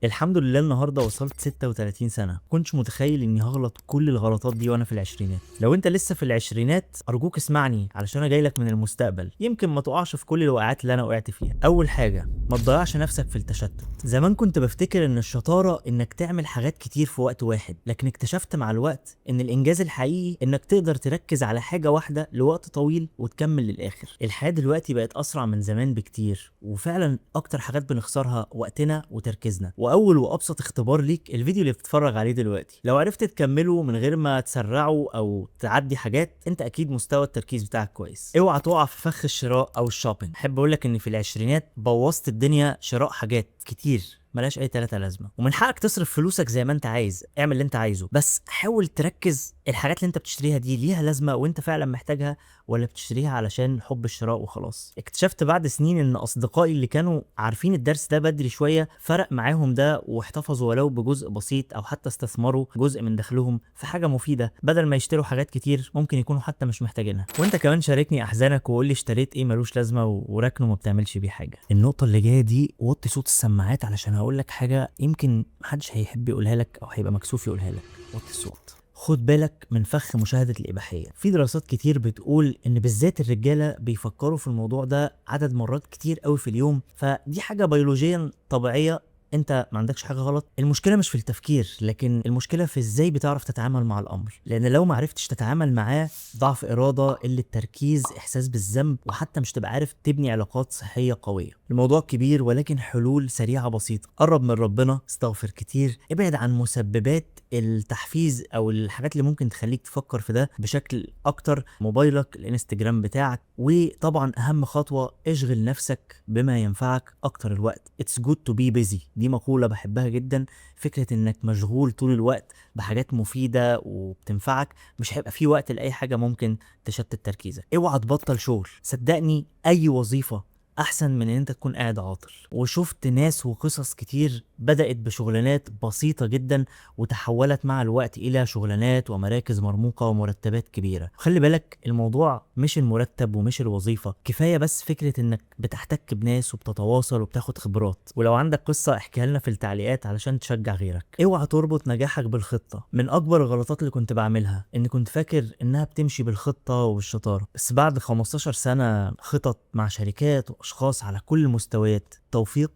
الحمد لله النهارده وصلت 36 سنة، كنتش متخيل اني هغلط كل الغلطات دي وانا في العشرينات. لو انت لسه في العشرينات ارجوك اسمعني علشان انا جاي لك من المستقبل، يمكن ما تقعش في كل الوقعات اللي انا وقعت فيها. اول حاجة، ما تضيعش نفسك في التشتت. زمان كنت بفتكر ان الشطارة انك تعمل حاجات كتير في وقت واحد، لكن اكتشفت مع الوقت ان الانجاز الحقيقي انك تقدر تركز على حاجة واحدة لوقت طويل وتكمل للاخر. الحياة دلوقتي بقت اسرع من زمان بكتير، وفعلا اكتر حاجات بنخسرها وقتنا وتركيزنا. واول وابسط اختبار ليك الفيديو اللي بتتفرج عليه دلوقتي، لو عرفت تكمله من غير ما تسرعه او تعدي حاجات، انت اكيد مستوى التركيز بتاعك كويس. اوعى تقع في فخ الشراء او ال shopping. احب اقول لك ان في العشرينات بوظت الدنيا شراء حاجات كتير ملهاش اي تلاتة لازمه، ومن حقك تصرف فلوسك زي ما انت عايز، اعمل اللي انت عايزه، بس حاول تركز الحاجات اللي انت بتشتريها دي ليها لازمه وانت فعلا محتاجها، ولا بتشتريها علشان حب الشراء وخلاص. اكتشفت بعد سنين ان اصدقائي اللي كانوا عارفين الدرس ده بدري شوية فرق معاهم ده، واحتفظوا ولو بجزء بسيط او حتى استثمروا جزء من دخلهم في حاجة مفيدة بدل ما يشتروا حاجات كتير ممكن يكونوا حتى مش محتاجينها. وانت كمان شاركني احزانك وقول لي اشتريت ايه ملوش لازمه وراكنه ما بتعملش بيه حاجة. النقطة اللي جاية دي وطي صوت السماعات علشان هقول لك حاجة يمكن محدش هيحب يقولها لك او هيبقى مكسوف يقولها لك. وطي الصوت. خد بالك من فخ مشاهدة الإباحية. في دراسات كتير بتقول إن بالذات الرجالة بيفكروا في الموضوع ده عدد مرات كتير قوي في اليوم، فدي حاجة بيولوجيا طبيعية، انت ما عندكش حاجة غلط. المشكلة مش في التفكير، لكن المشكلة في ازاي بتعرف تتعامل مع الامر، لان لو ما عرفتش تتعامل معاه ضعف اراده، قلة تركيز، احساس بالذنب، وحتى مش تبقى عارف تبني علاقات صحية قوية. الموضوع كبير ولكن حلول سريعة بسيطة. قرب من ربنا، استغفر كتير، ابعد عن مسببات التحفيز او الحاجات اللي ممكن تخليك تفكر في ده بشكل اكتر، موبايلك، الانستجرام بتاعك، وطبعا اهم خطوة اشغل نفسك بما ينفعك اكتر الوقت. It's good to be busy، دي مقولة بحبها جدا. فكرة انك مشغول طول الوقت بحاجات مفيدة وبتنفعك، مش هيبقى في وقت لأي حاجة ممكن تشتت تركيزك. اوعى تبطل شغل، صدقني اي وظيفة احسن من ان انت تكون قاعد عاطل. وشفت ناس وقصص كتير بدأت بشغلانات بسيطة جدا وتحولت مع الوقت الى شغلانات ومراكز مرموقة ومرتبات كبيرة. خلي بالك الموضوع مش المرتب ومش الوظيفة، كفاية بس فكرة انك بتحتك بناس وبتتواصل وبتاخد خبرات. ولو عندك قصة احكيها لنا في التعليقات علشان تشجع غيرك. اوعى تربط نجاحك بالخطة. من اكبر الغلطات اللي كنت بعملها ان كنت فاكر انها بتمشي بالخطة وبالشطارة، بس بعد 15 سنة خطط مع شركات واشخاص على كل المستويات، توفيق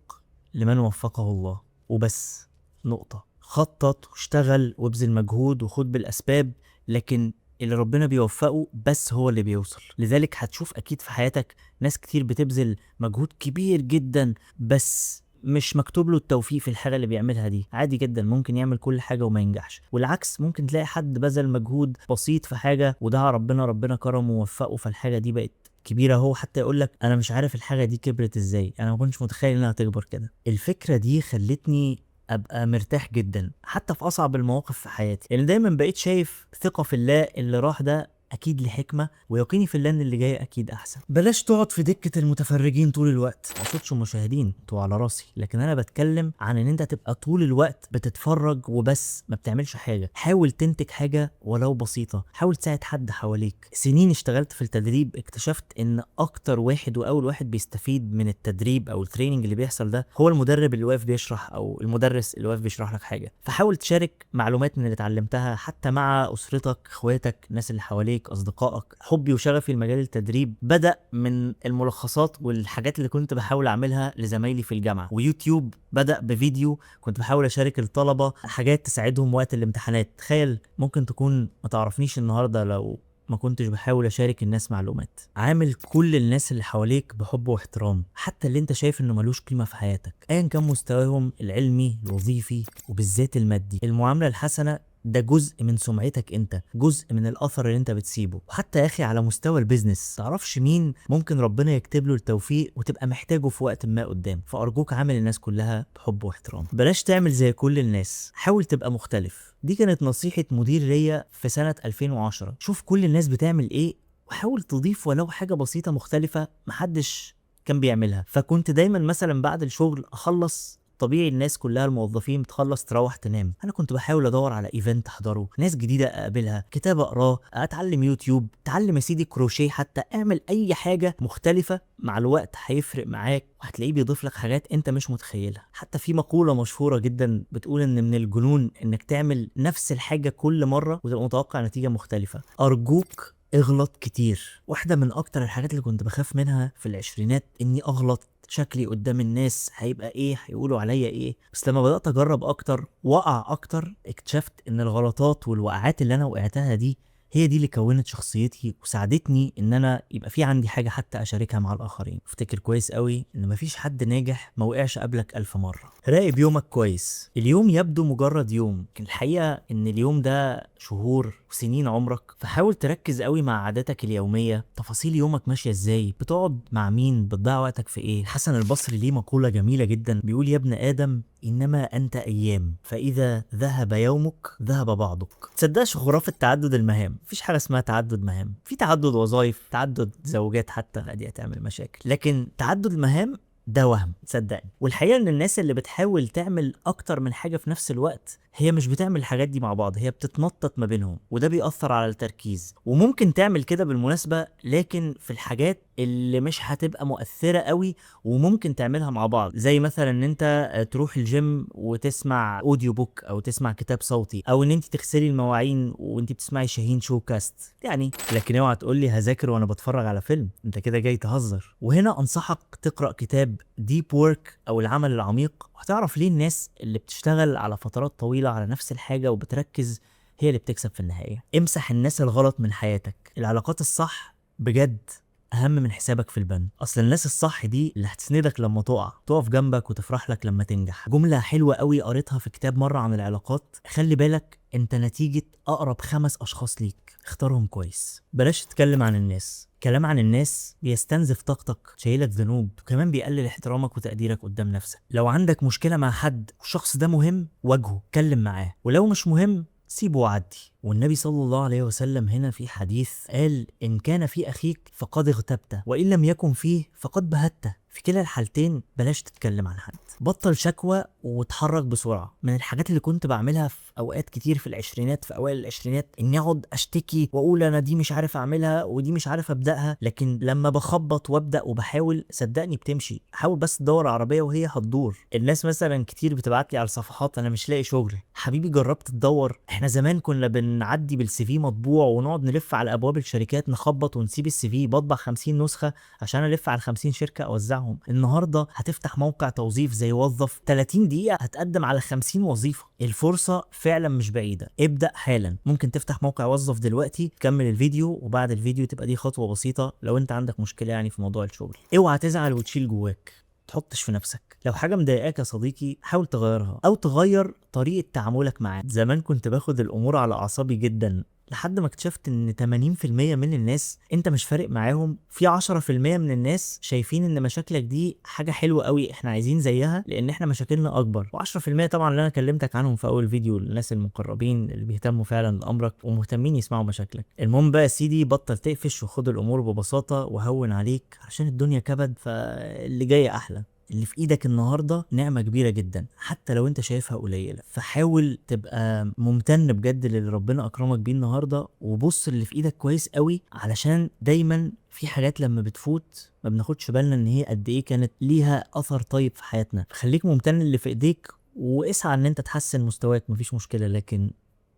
لمن وفقه الله وبس. نقطة. خطط واشتغل وابذل مجهود وخد بالأسباب، لكن اللي ربنا بيوفقه بس هو اللي بيوصل. لذلك هتشوف أكيد في حياتك ناس كتير بتبذل مجهود كبير جدا بس مش مكتوب له التوفيق في الحاجة اللي بيعملها دي. عادي جدا ممكن يعمل كل حاجة وما ينجحش، والعكس ممكن تلاقي حد بذل مجهود بسيط في حاجة ودعا ربنا، ربنا كرمه ووفقه فالحاجة دي بقت كبيرة. هو حتى يقول لك أنا مش عارف الحاجة دي كبرت إزاي، أنا ما كنتش متخيل إنها تكبر كده. الفكرة دي خلتني أبقى مرتاح جدا حتى في أصعب المواقف في حياتي، لأن دايما بقيت شايف ثقة في الله اللي راح ده أكيد لحكمة، ويقيني في الله إن اللي جاي أكيد أحسن. بلاش تقعد في دكة المتفرجين طول الوقت، ما أقصدش المشاهدين انتوا على راسي، لكن أنا بتكلم عن إن أنت تبقى طول الوقت بتتفرج وبس ما بتعملش حاجة. حاول تنتج حاجة ولو بسيطة، حاول تساعد حد حواليك. سنين اشتغلت في التدريب، اكتشفت إن أكتر واحد وأول واحد بيستفيد من التدريب أو ال training اللي بيحصل ده هو المدرب اللي واقف بيشرح أو المدرس اللي واقف بيشرح لك حاجة. فحاول تشارك معلومات من اللي اتعلمتها حتى مع أسرتك، إخواتك، الناس اللي حواليك، أصدقائك. حبي وشغفي لمجال التدريب بدأ من الملخصات والحاجات اللي كنت بحاول أعملها لزمايلي في الجامعة، ويوتيوب بدأ بفيديو كنت بحاول أشارك الطلبة حاجات تساعدهم وقت الامتحانات. تخيل ممكن تكون ما تعرفنيش النهاردة لو ما كنتش بحاول أشارك الناس معلومات. عامل كل الناس اللي حواليك بحب واحترام، حتى اللي انت شايف انه ملوش قيمة في حياتك، ايا كان مستواهم العلمي، الوظيفي، وبالذات المادي. المعاملة الحسنة ده جزء من سمعتك انت، جزء من الاثر اللي انت بتسيبه. وحتى يا اخي على مستوى ال business، تعرفش مين ممكن ربنا يكتب له التوفيق وتبقى محتاجه في وقت ما قدام، فارجوك عامل الناس كلها بحب واحترام. بلاش تعمل زي كل الناس، حاول تبقى مختلف. دي كانت نصيحة مدير ليا في سنة 2010. شوف كل الناس بتعمل ايه وحاول تضيف ولو حاجة بسيطة مختلفة محدش كان بيعملها. فكنت دايما مثلا بعد الشغل اخلص طبيعي الناس كلها الموظفين بتخلص تروح تنام. انا كنت بحاول ادور على event احضره، ناس جديدة اقابلها، كتاب اقراه، اتعلم يوتيوب، اتعلم يا سيدي كروشيه، حتى اعمل اي حاجة مختلفة. مع الوقت هيفرق معاك وهتلاقيه بيضيف لك حاجات انت مش متخيلها. حتى في مقولة مشهورة جدا بتقول ان من الجنون انك تعمل نفس الحاجة كل مرة وتبقى متوقع نتيجة مختلفة. ارجوك اغلط كتير. واحدة من اكتر الحاجات اللي كنت بخاف منها في العشرينات اني اغلط، شكلي قدام الناس هيبقى ايه، هيقولوا عليا ايه. بس لما بدأت اجرب اكتر واقع اكتر، اكتشفت ان الغلطات والوقعات اللي انا وقعتها دي هي دي اللي كونت شخصيتي وساعدتني ان انا يبقى في عندي حاجة حتى اشاركها مع الاخرين. افتكر كويس قوي ان مفيش حد ناجح ما وقعش قبلك 1000 مرة. راقب يومك كويس. اليوم يبدو مجرد يوم، لكن الحقيقة ان اليوم ده شهور وسنين عمرك. فحاول تركز قوي مع عاداتك اليومية، تفاصيل يومك ماشية ازاي، بتقعد مع مين، بتضيع وقتك في ايه. الحسن البصري ليه مقولة جميلة جدا بيقول: يا ابن ادم إنما أنت أيام، فإذا ذهب يومك ذهب بعضك. تصدقش خرافة تعدد المهام، مفيش حاجة اسمها تعدد مهام. في تعدد وظائف، تعدد زوجات حتى، دي هتعمل مشاكل، لكن تعدد المهام ده وهم صدقني. والحقيقة إن الناس اللي بتحاول تعمل أكتر من حاجة في نفس الوقت هي مش بتعمل الحاجات دي مع بعض، هي بتتنطط ما بينهم، وده بيأثر على التركيز. وممكن تعمل كده بالمناسبة، لكن في الحاجات اللي مش هتبقى مؤثرة قوي وممكن تعملها مع بعض، زي مثلا ان انت تروح الجيم وتسمع audio book او تسمع كتاب صوتي، او ان انت تغسلي المواعين وانت بتسمعي شاهين شو كاست يعني. لكن اوعى تقول لي هذاكر وانا بتفرج على فيلم، انت كده جاي تهزر. وهنا انصحك تقرأ كتاب Deep Work او العمل العميق، وهتعرف ليه الناس اللي بتشتغل على فترات طويلة على نفس الحاجة وبتركز هي اللي بتكسب في النهاية. امسح الناس الغلط من حياتك. العلاقات الصح بجد أهم من حسابك في البنك. أصل الناس الصح دي اللي هتسندك لما تقع، تقف جنبك وتفرح لك لما تنجح. جملة حلوة قوي قريتها في كتاب مرة عن العلاقات: خلي بالك انت نتيجة أقرب 5 أشخاص ليك، اختارهم كويس. بلاش تتكلم عن الناس، كلام عن الناس بيستنزف طاقتك، شايلك ذنوب، وكمان بيقلل احترامك وتقديرك قدام نفسك. لو عندك مشكلة مع حد والشخص ده مهم، واجهه، اتكلم معاه، ولو مش مهم سيبه وعدي. والنبي صلى الله عليه وسلم هنا في حديث قال: إن كان في أخيك فقد اغتبته، وإن لم يكن فيه فقد بهته. في كلا الحالتين بلاش تتكلم عن حد. بطل شكوى وتحرك بسرعة. من الحاجات اللي كنت بعملها في أوقات كتير في العشرينات، في أوائل العشرينات، إني أقعد أشتكي وأقول أنا دي مش عارف أعملها ودي مش عارف أبدأها. لكن لما بخبط وأبدأ وبحاول صدقني بتمشي. حاول بس تدور عربية وهي هتدور. الناس مثلا كتير بتبعت لي على الصفحات: أنا مش لاقي شغل. حبيبي جربت تدور؟ إحنا زمان كنا بنعدي بال CV مطبوع ونقعد نلف على أبواب الشركات، نخبط ونسيب ال CV، بطبع 50 نسخة عشان ألف على 50 شركة أوزعهم. النهارده هتفتح موقع توظيف زي وظف، 30 دقيقة هتقدم على 50 وظيفة. الفرصة فعلا مش بعيدة، ابدأ حالا. ممكن تفتح موقع وظف دلوقتي، تكمل الفيديو، وبعد الفيديو تبقى دي خطوة بسيطة لو انت عندك مشكلة يعني في موضوع الشغل. اوعى تزعل وتشيل جواك، تحطش في نفسك. لو حاجة مضايقاك يا صديقي حاول تغيرها او تغير طريقة تعاملك معاه. زمان كنت باخد الامور على اعصابي جدا، لحد ما اكتشفت ان 80% من الناس انت مش فارق معاهم، في 10% من الناس شايفين ان مشاكلك دي حاجة حلوة قوي احنا عايزين زيها لان احنا مشاكلنا اكبر، و10% طبعا اللي انا كلمتك عنهم في اول فيديو، الناس المقربين اللي بيهتموا فعلا لامرك ومهتمين يسمعوا مشاكلك. المهم بقى يا سيدي بطل تقفش وخد الامور ببساطة وهون عليك، عشان الدنيا كبد فاللي جاي احلى. اللي في ايدك النهارده نعمه كبيرة جدا حتى لو انت شايفها قليله، فحاول تبقى ممتن بجد للي ربنا اكرمك بيه النهارده، وبص اللي في ايدك كويس قوي، علشان دايما في حاجات لما بتفوت ما بناخدش بالنا ان هي قد ايه كانت ليها اثر طيب في حياتنا. فخليك ممتن اللي في ايديك واسعى ان انت تحسن مستواك، مفيش مشكلة، لكن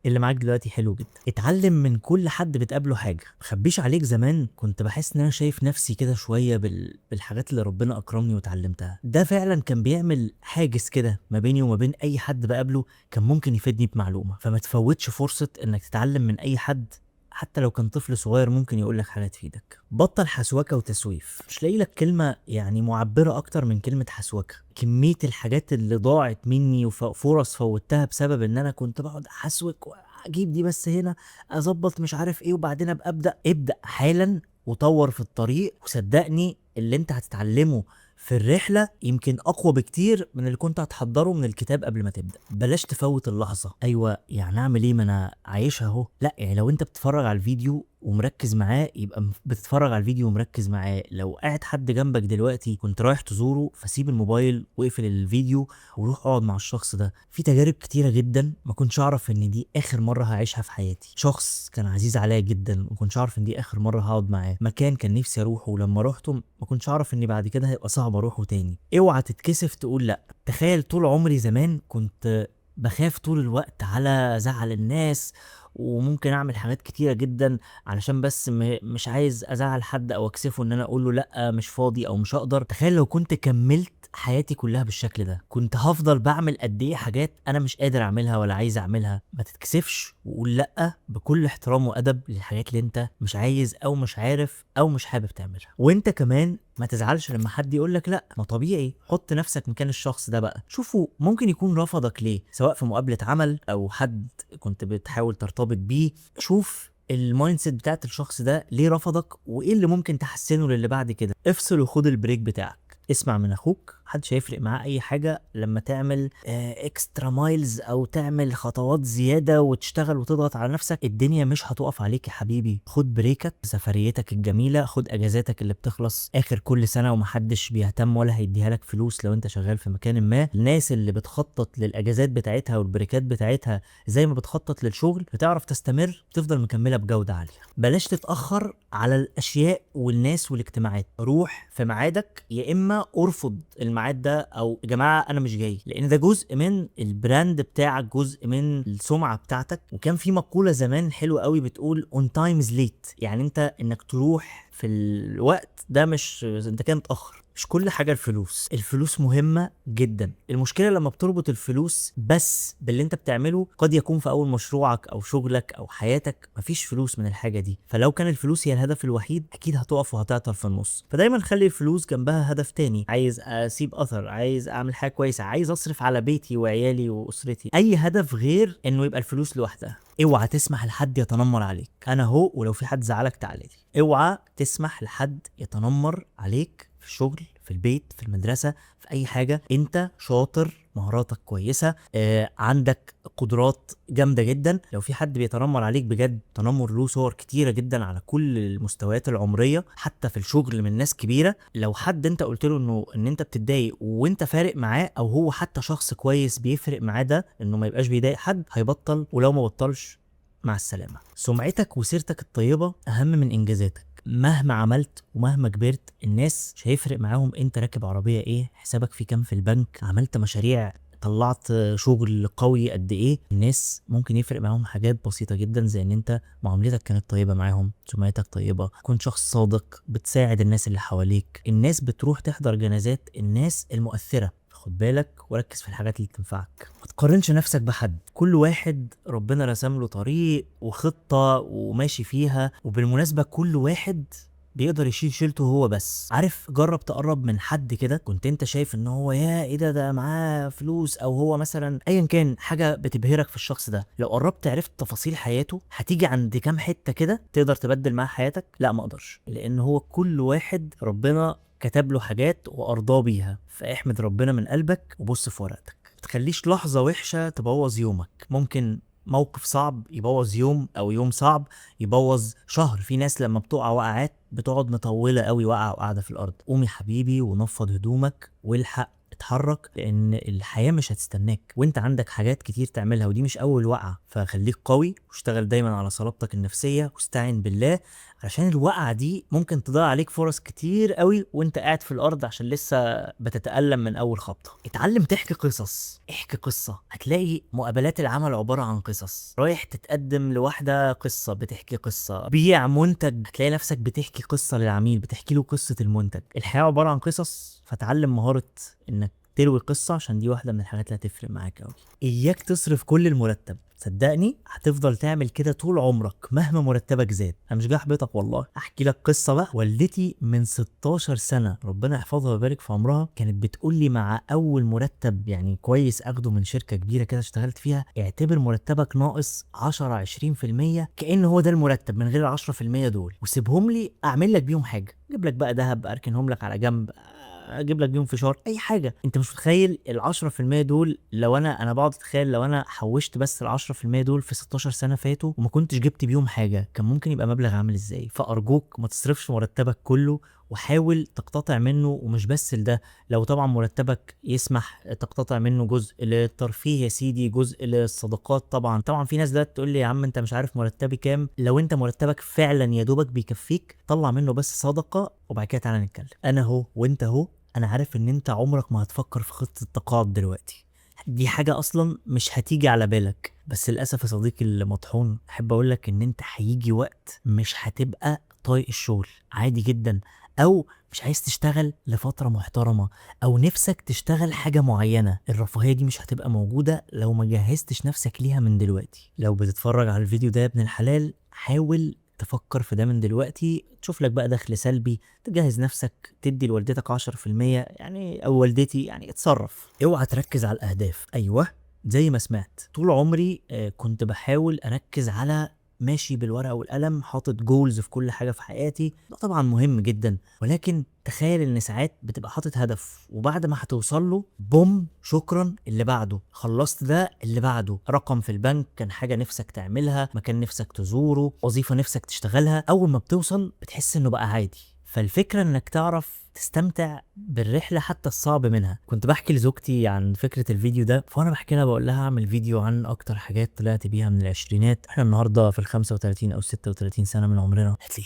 اللي معاك دلوقتي حلو جدا. اتعلم من كل حد بتقابله حاجة. مخبيش عليك زمان كنت بحس ان انا شايف نفسي كده شوية بالحاجات اللي ربنا اكرمني وتعلمتها. ده فعلا كان بيعمل حاجز كده ما بيني وما بين اي حد بقابله كان ممكن يفيدني بمعلومة. فما تفوتش فرصة انك تتعلم من اي حد، حتى لو كان طفل صغير ممكن يقول لك حاجة تفيدك. بطل حسوكه وتسويف. مش لاقي لك كلمة يعني معبرة اكتر من كلمة حسوكه. كمية الحاجات اللي ضاعت مني وفرص فوتها بسبب ان انا كنت بقعد احسوك واجيب دي بس هنا اظبط مش عارف ايه وبعدين ابقى ابدا. ابدا حالا وطور في الطريق، وصدقني اللي انت هتتعلمه في الرحلة يمكن اقوى بكتير من اللي كنت هتحضره من الكتاب قبل ما تبدا. بلاش تفوت اللحظة. ايوه يعني اعمل ايه ما انا عايشها اهو. لا يعني لو انت بتتفرج على الفيديو ومركز معاه يبقى بتتفرج على الفيديو ومركز معاه. لو قاعد حد جنبك دلوقتي كنت رايح تزوره، فسيب الموبايل واقفل الفيديو وروح اقعد مع الشخص ده. في تجارب كتيرة جدا ما كنتش اعرف ان دي اخر مرة هعيشها في حياتي. شخص كان عزيز عليا جدا وما كنتش اعرف ان دي اخر مرة هقعد معاه. مكان كان نفسي اروحه ولما روحته ما كنتش اعرف ان بعد كده هيبقى صعب اروحه تاني. اوعى تتكسف تقول لا. تخيل طول عمري زمان كنت بخاف طول الوقت على زعل الناس، وممكن اعمل حاجات كتيرة جدا علشان بس مش عايز ازعل حد او اكسفه ان انا اقول له لا مش فاضي او مش هقدر. تخيل لو كنت كملت حياتي كلها بالشكل ده، كنت هفضل بعمل قد ايه حاجات انا مش قادر اعملها ولا عايز اعملها. ما تتكسفش وقول لا بكل احترام وادب للحاجات اللي انت مش عايز او مش عارف او مش حابب تعملها. وانت كمان ما تزعلش لما حد يقول لك لا، ما طبيعي. حط نفسك مكان الشخص ده بقى، شوفوا ممكن يكون رفضك ليه، سواء في مقابلة عمل او حد كنت بتحاول ترتبط بيه. شوف ال mindset بتاعت الشخص ده ليه رفضك وايه اللي ممكن تحسنه للي بعد كده. افصل وخد ال break بتاعك. اسمع من اخوك، محدش هيفرق معاه اي حاجة لما تعمل extra miles او تعمل خطوات زيادة وتشتغل وتضغط على نفسك. الدنيا مش هتقف عليك يا حبيبي. خد break ك، سفريتك الجميلة، خد اجازاتك اللي بتخلص اخر كل سنة ومحدش بيهتم ولا هيديها لك فلوس لو انت شغال في مكان ما. الناس اللي بتخطط للاجازات بتاعتها وال break ات بتاعتها زي ما بتخطط للشغل بتعرف تستمر، بتفضل مكملة بجوده عالية. بلاش تتاخر على الاشياء والناس والاجتماعات. روح في ميعادك، يا اما ارفض الميعاد ده او يا جماعة انا مش جاي، لان ده جزء من ال brand بتاعك، جزء من السمعة بتاعتك. وكان في مقولة زمان حلوة قوي بتقول on time is late، يعني انت انك تروح في الوقت ده مش انت كده متاخر. مش كل حاجة الفلوس، الفلوس مهمة جدا. المشكلة لما بتربط الفلوس بس باللي انت بتعمله، قد يكون في اول مشروعك او شغلك او حياتك مفيش فلوس من الحاجة دي. فلو كان الفلوس هي الهدف الوحيد اكيد هتقف وهتعطل في النص. فدايما خلي الفلوس جنبها هدف تاني، عايز اسيب اثر، عايز اعمل حاجة كويسة، عايز اصرف على بيتي وعيالي واسرتي، اي هدف غير انه يبقى الفلوس لوحدها. اوعى تسمح لحد يتنمر عليك، انا اهو، ولو في حد زعلك تعالى لي. اوعى تسمح لحد يتنمر عليك في الشغل، في البيت، في المدرسة، في أي حاجة. أنت شاطر، مهاراتك كويسة، عندك قدرات جامدة جدا. لو في حد بيتنمر عليك بجد، تنمر له صور كتيرة جدا على كل المستويات العمرية، حتى في الشغل من ناس كبيرة. لو حد أنت قلت له إنه إن أنت بتتضايق وأنت فارق معاه، أو هو حتى شخص كويس بيفرق معاه ده إنه ما يبقاش بيضايق حد، هيبطل. ولو ما بطلش مع السلامة. سمعتك وسيرتك الطيبة أهم من إنجازاتك. مهما عملت ومهما كبرت، الناس مش هيفرق معاهم انت راكب عربية ايه، حسابك في كام في البنك، عملت مشاريع، طلعت شغل قوي قد ايه. الناس ممكن يفرق معاهم حاجات بسيطة جدا، زي ان انت معاملتك كانت طيبة معاهم، سمعتك طيبة، كنت شخص صادق، بتساعد الناس اللي حواليك. الناس بتروح تحضر جنازات الناس المؤثرة. خد بالك وركز في الحاجات اللي تنفعك. ما تقارنش نفسك بحد، كل واحد ربنا رسم له طريق وخطة وماشي فيها. وبالمناسبة كل واحد بيقدر يشيل شيلته هو بس. عارف، جرب تقرب من حد كده كنت انت شايف ان هو يا ايه ده معاه فلوس، او هو مثلا ايا كان حاجة بتبهرك في الشخص ده. لو قربت عرفت تفاصيل حياته، هتيجي عند كام حتة كده تقدر تبدل معاه حياتك. لا ما اقدرش، لان هو كل واحد ربنا كتب له حاجات وارضاه بيها. فاحمد ربنا من قلبك وبص في ورقتك. ما تخليش لحظة وحشة تبوظ يومك. ممكن موقف صعب يبوظ يوم، او يوم صعب يبوظ شهر. في ناس لما بتقع وقعات بتقعد مطولة قوي، وقعه وقاعدة في الارض. قوم يا حبيبي ونفض هدومك والحق اتحرك، لان الحياة مش هتستناك، وانت عندك حاجات كتير تعملها، ودي مش اول وقعه. فخليك قوي واشتغل دايما على صلابتك النفسية واستعن بالله، عشان الوقعة دي ممكن تضيع عليك فرص كتير قوي وانت قاعد في الارض عشان لسه بتتالم من اول خبطه. اتعلم تحكي قصص، احكي قصة. هتلاقي مقابلات العمل عبارة عن قصص. رايح تتقدم لواحدة قصة، بتحكي قصة. بيع منتج، هتلاقي نفسك بتحكي قصة للعميل، بتحكي له قصة المنتج. الحياة عبارة عن قصص، فتعلم مهارة انك تروي قصة، عشان دي واحدة من الحاجات اللي هتفرق معاك قوي. اياك تصرف كل المرتب، صدقني هتفضل تعمل كده طول عمرك مهما مرتبك زاد. انا مش جاي احبطك والله، احكي لك قصة بقى. والدتي من 16 سنة ربنا يحفظها ويبارك في عمرها، كانت بتقول لي مع اول مرتب يعني كويس اخده من شركة كبيرة كده اشتغلت فيها، اعتبر مرتبك ناقص 10 20% كأن هو ده المرتب من غير ال 10% دول، وسيبهم لي اعمل لك بيهم حاجة، اجيب لك بقى ذهب، اركنهم لك على جنب، اجيب لك بيهم فشار، اي حاجة. انت مش متخيل ال 10% دول، لو انا بقعد اتخيل لو انا حوشت بس ال 10% دول في 16 سنة فاتوا وما كنتش جبت بيهم حاجة، كان ممكن يبقى مبلغ عامل ازاي. فارجوك ما تصرفش مرتبك كله، وحاول تقتطع منه. ومش بس لده، لو طبعا مرتبك يسمح تقتطع منه جزء للترفيه يا سيدي، جزء للصدقات. طبعا في ناس ده تقول لي يا عم انت مش عارف مرتبي كام. لو انت مرتبك فعلا يا دوبك بيكفيك، طلع منه بس صدقة، وبعد كده تعالى نتكلم. انا هو وانت هو، انا عارف ان انت عمرك ما هتفكر في خطة التقاعد دلوقتي، دي حاجة اصلا مش هتيجي على بالك. بس للاسف يا صديقي المطحون، احب اقول لك ان انت هيجي وقت مش هتبقى طايق الشغل عادي جدا، او مش عايز تشتغل لفترة محترمة، او نفسك تشتغل حاجة معينة. الرفاهية دي مش هتبقى موجودة لو ما جهزتش نفسك ليها من دلوقتي. لو بتتفرج على الفيديو ده يا ابن الحلال، حاول تفكر في ده من دلوقتي، تشوف لك بقى دخل سلبي، تجهز نفسك، تدي لوالدتك 10% يعني، او والدتي يعني، اتصرف. اوعى تركز على الاهداف. ايوه زي ما سمعت، طول عمري كنت بحاول اركز على ماشي بالورقة والقلم، حاطط goals في كل حاجة في حياتي، ده طبعا مهم جدا. ولكن تخيل ان ساعات بتبقى حاطط هدف، وبعد ما هتوصل له بوم، شكرا، اللي بعده، خلصت ده، اللي بعده، رقم في البنك، كان حاجة نفسك تعملها، مكان نفسك تزوره، وظيفة نفسك تشتغلها، اول ما بتوصل بتحس انه بقى عادي. فالفكرة انك تعرف تستمتع بالرحلة حتى الصعب منها. كنت بحكي لزوجتي عن فكرة الفيديو ده، فانا بحكي لها بقول لها اعمل فيديو عن اكتر حاجات طلعت بيها من العشرينات، احنا النهاردة في ال 35 او 36 سنة من عمرنا. قالت لي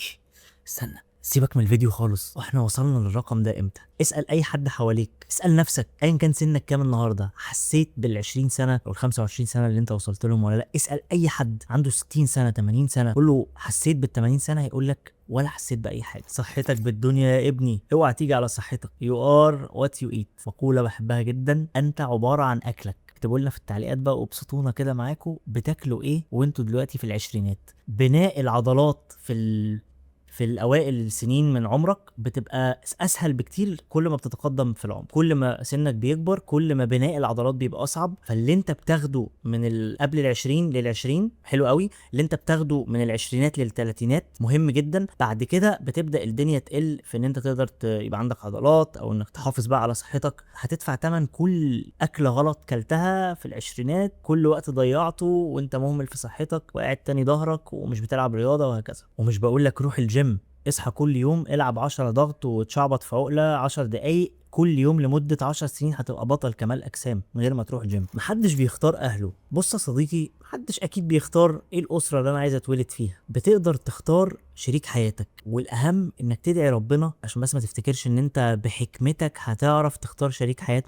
استنى، سيبك من الفيديو خالص، واحنا وصلنا للرقم ده امتى؟ اسأل اي حد حواليك، اسأل نفسك، ايا كان سنك كام النهارده، حسيت بال 20 سنة او ال 25 سنة اللي انت وصلت لهم ولا لا؟ اسأل اي حد عنده 60 سنة 80 سنة، قول له حسيت بال 80 سنة، هيقول لك ولا حسيت بأي حاجة. صحتك بالدنيا يا ابني، اوعى تيجي على صحتك. You are what you eat، مقولة بحبها جدا، انت عبارة عن اكلك. اكتبوا لنا في التعليقات بقى وابسطونا كده معاكم، بتاكلوا ايه وانتوا دلوقتي في العشرينات؟ بناء العضلات في الاوائل السنين من عمرك بتبقى اسهل بكتير كل ما بتتقدم في العمر. كل ما سنك بيكبر كل ما بناء العضلات بيبقى اصعب. فاللي انت بتاخده من قبل العشرين للعشرين حلو قوي، اللي انت بتاخده من العشرينات للتلاتينات مهم جدا. بعد كده بتبدا الدنيا تقل في ان انت تقدر يبقى عندك عضلات او انك تحافظ بقى على صحتك. هتدفع تمن كل اكله غلط كلتها في العشرينات، كل وقت ضيعته وانت مهمل في صحتك وقاعد تاني ظهرك ومش بتلعب رياضة وهكذا. ومش بقول لك روح الجيم، اصحى كل يوم العب 10 ضغط وتشعبط في عقله 10 دقايق كل يوم لمدة 10 سنين، هتبقى بطل كمال اجسام من غير ما تروح جيم. محدش بيختار اهله. بص يا صديقي، محدش اكيد بيختار ايه الاسرة اللي انا عايز اتولد فيها. بتقدر تختار شريك حياتك، والاهم انك تدعي ربنا، عشان بس ما تفتكرش ان انت بحكمتك هتعرف تختار شريك حياة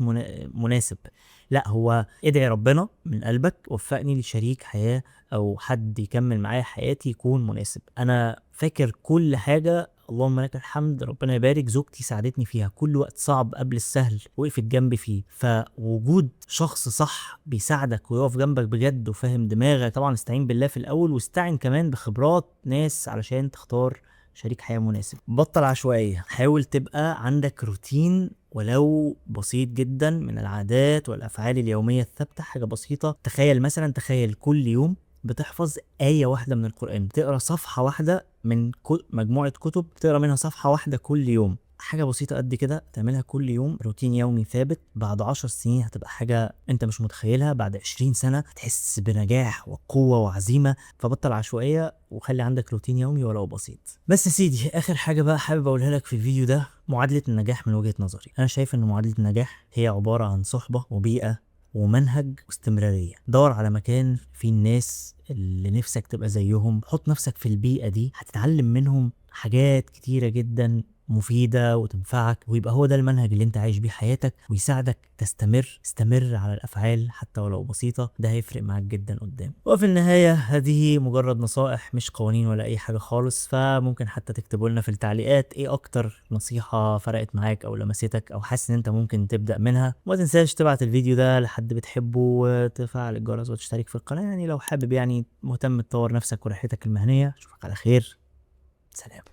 مناسب. لا، هو ادعي ربنا من قلبك، وفقني لشريك حياة او حد يكمل معايا حياتي يكون مناسب. انا فاكر كل حاجة، اللهم لك الحمد، ربنا يبارك، زوجتي ساعدتني فيها كل وقت صعب قبل السهل، وقفت جنبي فيه. فوجود شخص صح بيساعدك ويقف جنبك بجد وفاهم دماغك، طبعا استعين بالله في الاول، واستعين كمان بخبرات ناس علشان تختار شريك حياة مناسب. بطل عشوائية، حاول تبقى عندك روتين ولو بسيط جدا من العادات والافعال اليومية الثابتة، حاجة بسيطة. تخيل مثلا، تخيل كل يوم بتحفظ آية واحدة من القرآن، تقرأ صفحة واحدة من مجموعة كتب، تقرأ منها صفحة واحدة كل يوم، حاجة بسيطة قد كده تعملها كل يوم، روتين يومي ثابت. بعد 10 سنين هتبقى حاجة انت مش متخيلها، بعد 20 سنة هتحس بنجاح وقوة وعزيمة. فبطل عشوائية وخلي عندك روتين يومي ولو بسيط. بس يا سيدي، آخر حاجة بقى حابب أقولها لك في الفيديو ده، معادلة النجاح من وجهة نظري. أنا شايف إن معادلة النجاح هي عبارة عن صحبة وبيئة ومنهج واستمرارية. دور على مكان فيه الناس اللي نفسك تبقى زيهم، حط نفسك في البيئة دي، هتتعلم منهم حاجات كتيرة جدا مفيدة وتنفعك، ويبقى هو ده المنهج اللي انت عايش بيه حياتك ويساعدك تستمر. استمر على الأفعال حتى ولو بسيطة، ده هيفرق معاك جدا قدام. وفي النهاية هذه مجرد نصائح مش قوانين ولا أي حاجة خالص، فممكن حتى تكتبوا لنا في التعليقات ايه أكتر نصيحة فرقت معاك أو لمستك أو حاسس إن انت ممكن تبدأ منها. وما تنساش تبعت الفيديو ده لحد بتحبه وتفعل الجرس وتشترك في القناة، يعني لو حابب، يعني مهتم تطور نفسك ورحلتك المهنية. أشوفك على خير، سلام.